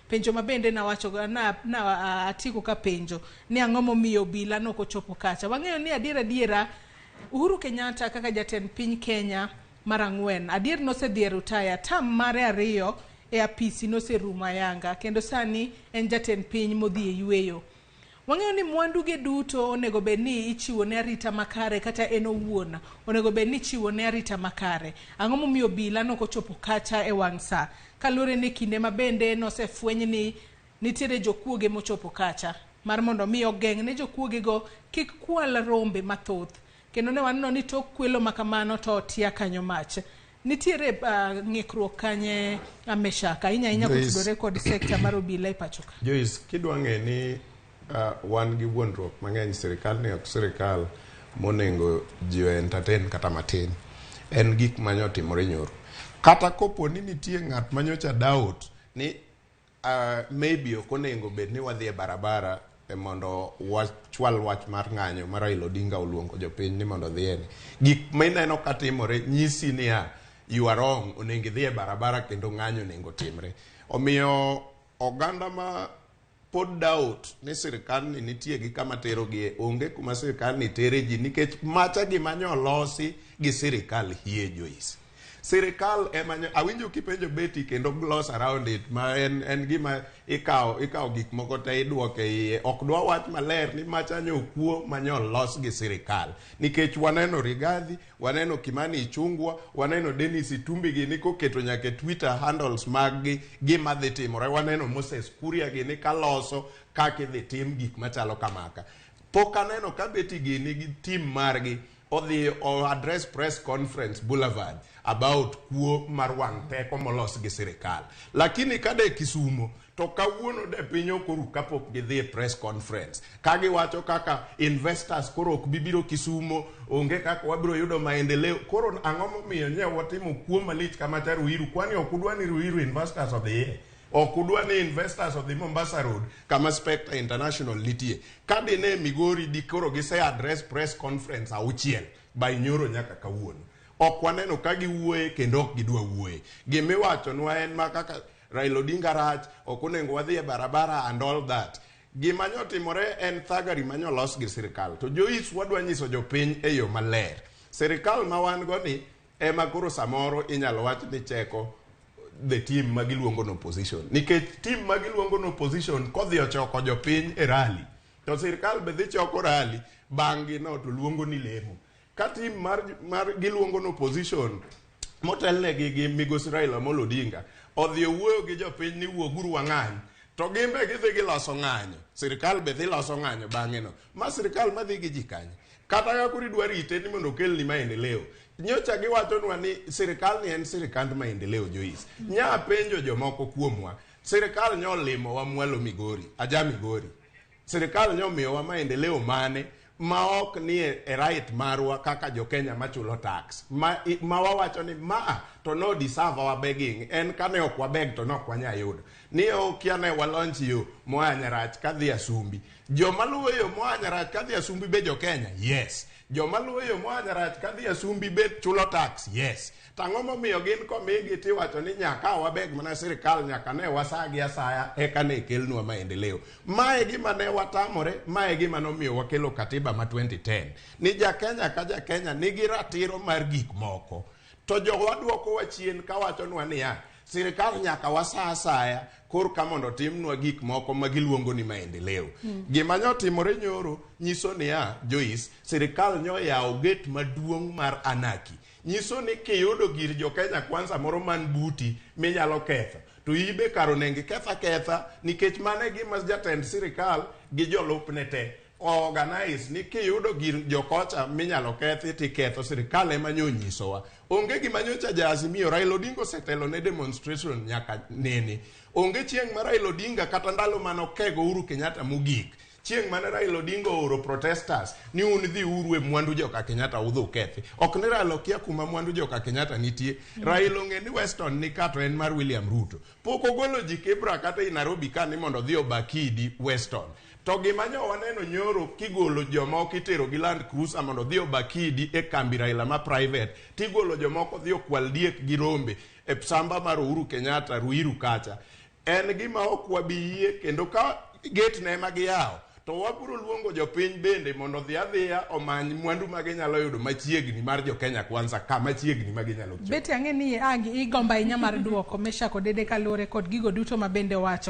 Penjo ma bende nawacho na, na atieko ka penjo ni ang'o momiyo obila nok ochopo kacha. Wang'eyo ni adier adiera Uhuru Kenyatta kaka jatend piny Kenya mar ang'wen adier nosedhi e rutaya tam mare ariyo e apisi noserumo ayanga kendo sani en jatend piny modhi e yweyo. Wang'eyo ni mwandu ge duto onego bed ni ichiwo ne arita makare kata en owuon onego bed ni ichiwo ne arita makare. Ang'o momiyo obila nok ochopo kacha e wang' sa? Kaluwore ni kinde ma bende nosefweny ni nitiere jokuoge mochopo kacha mar mondo mi ogeng' ne jokuoge go kik kwal rombe mathoth. Kendo ne waneno ni tok kwelo ma kamano to otia kanyo mach. Nitiere ng'ikruok kanye Meshak ahinya ahinya kotudore kod sekta mar obila e pacho ka. Joyce, kidwa ng'e ni wan gi wuondruok mang'eny, sirikal ni ok sirikal monengo ji o entertain kata matin. En gik manyotimore nyoro. Kata kopo ni nitie ng'at manyocha doubt ni maybe ok onengo bed ni wadhi e barabara mondo wachwal wach mar ng'anyo ma Raila Odinga oluongo jopiny ni mondo odhiye ni. Gik mineno katimore nyisi niya you are wrong, onego idhi e barabara kendo ng'anyo onego timre. Omiyo oganda ma pod doubt ni sirikal ni nitie gi kama terogie, onge kuma sirikal ni tere ji nikech macha gima nyolosi gi sirikal hie Joyce. Sirikal ema awinjo kipenjo Betty kendo gloss around it ma en gima ikawo gik moko te idwoke iye. Ok dwa wach maler ni macha nyokuo manyolos gi sirikal. Nikech waneno Rigathi, waneno Kimani Ichung'wa, waneno Dennis Itumbi gini koketo nyaka e Twitter handles mag gi gima dhi timore. Waneno Moses Kuria gini kaloso kaka idhi tim gik machalo kamaka. Pok aneno ka Betty gini gi team margi odhi o address press conference Boulevard about kuo mar wang' teko molos gi sirikal. Lakini ka de Kisumo to kawuono de piny ok oru kapok gidhi e press conference ka giwacho kaka investors koro ok bi biro Kisumo, onge kaka wabiro yudo maendeleo. Koro ang'o momiyo nye watimo kuo malich kamacha Ruiru? Kwani ok udwa ni Ruiru investors odhiye? Ok udwa ni investors odhi Mombasa Road kama Spectre International nitie? Ka dine Migori di koro gise address press conference auchiel by nyoro nyaka kawuono. Ok waneno ka giwuoye kendo ok gidwa wuoye. Gimiwachonwa en ma kaka Raila Odinga rach, ok onego wadhi e barabara and all that. Gima nyotimore en thagari manyolos gi sirikal. To Joyce wadwa nyiso jopiny e yo maler. Sirikal ma wan go ni ema koro samoro inyalo wach ni cheko the team ma giluongo ni opposition. Nikech team ma giluongo ni opposition kodhi ochoko jopiny e rally, to sirikal be dhi choko rally, bang' gi no to luongo ni lemo. Ka team mar giluongo ni opposition motelnegi gi migosi Raila Amolo Odinga odhi owuoyo gi jopiny ni wuoguru wang'any, to gin be gidhi giloso ng'anyo, sirikal be dhi loso ng'anyo bang'e no. Ma sirikal madhi gi ji kanye? Kata ka koro idwa rite ni mondo okelni maendeleo, nyocha giwachonwa ni sirikal ni en sirikand maendeleo Joyce. Nya penjo jomoko kuomwa, sirikal nyolimowa mwalo Migori, aja Migori. Sirikal nyomiyowa maendeleo mane ma ok ni e right marwa kaka jo-Kenya machulo tax ma wawacho ni ma to no deserve our begging en kane ok wabeg to nok wanya yudo ni okia ne walonch yo moa Nyarach kadhi Asumbi. Joma luwo yo moa Nyarach kadhi Asumbi be jo-Kenya? Yes. Joma luwo yo moa Nyarach kadhi Asumbi be chulo tax? Yes. To ang'o momiyo gin komigi tiwacho ni nyaka wabeg mana sirikal nyaka ne wasagi asaya eka ne kelnwa maendeleo? Mae gima ne watamore, mae gima nomiyo wakelo katiba ma 2010 ni ja-Kenya ka ja-Kenya nigi ratiro mar gik moko. To jowa dwokowa chien kawachonwa niya, sirikal nyaka wasa asaya korka mondo timnwa gik moko ma giluongo ni maendeleo. Gima nyotimore nyoro nyiso niya, Joyce, sirikal nyoyawo gate maduong' mar anarchy. Nyiso ni kiyudo gir jo Kenya Kwanza moro man buti minyalo ketho, to ibe kar onego iketh aketha nikech mano e gima jatend sirikal gi jolupne te organize ni kiyudo gir jokocha minyalo kethi tiketho. Sirikal ema nyonyisowa. Onge gima nyocha ja Azimio Raila Odinga osetelo ne demonstration nyaka nene. Onge chieng' ma Raila Odinga kata ndalo mane okego Uhuru Kenyatta mogik. Chieng' mane Raila Odinga ooro protesters ni un dhi uru e mwandu joka Kenyatta udhi ukethi. Ok ni Raila okia kuma mwandu joka Kenyatta nitie. Raila ong'e ni Weston ni ka to en mar William Ruto. Pok ogolo ji Kibra kata i Nairobi ka ni mondo odhi obakidi Weston. To gima nyo waneno nyoro kigolo jomoko itero gi Land Cruiser mondo odhi obakidi e kambi Raila ma private, tigolo jomoko dhi okwal diek gi rombe e samba mar Uhuru Kenyatta Ruiru kacha. En gima ok wabi yie kendo ka gate ne ema giyawo to wabiro luongo jopiny bende mondo odhi adhiya omany mwandu ma ginyalo yudo machiegni mar jo Kenya Kwanza ka machiegni ma ginyalo chopo. Betty ang'e ni ang igombo ahinya mar duoko Meshack Odede kaluwore kod gigo duto ma bende owacho.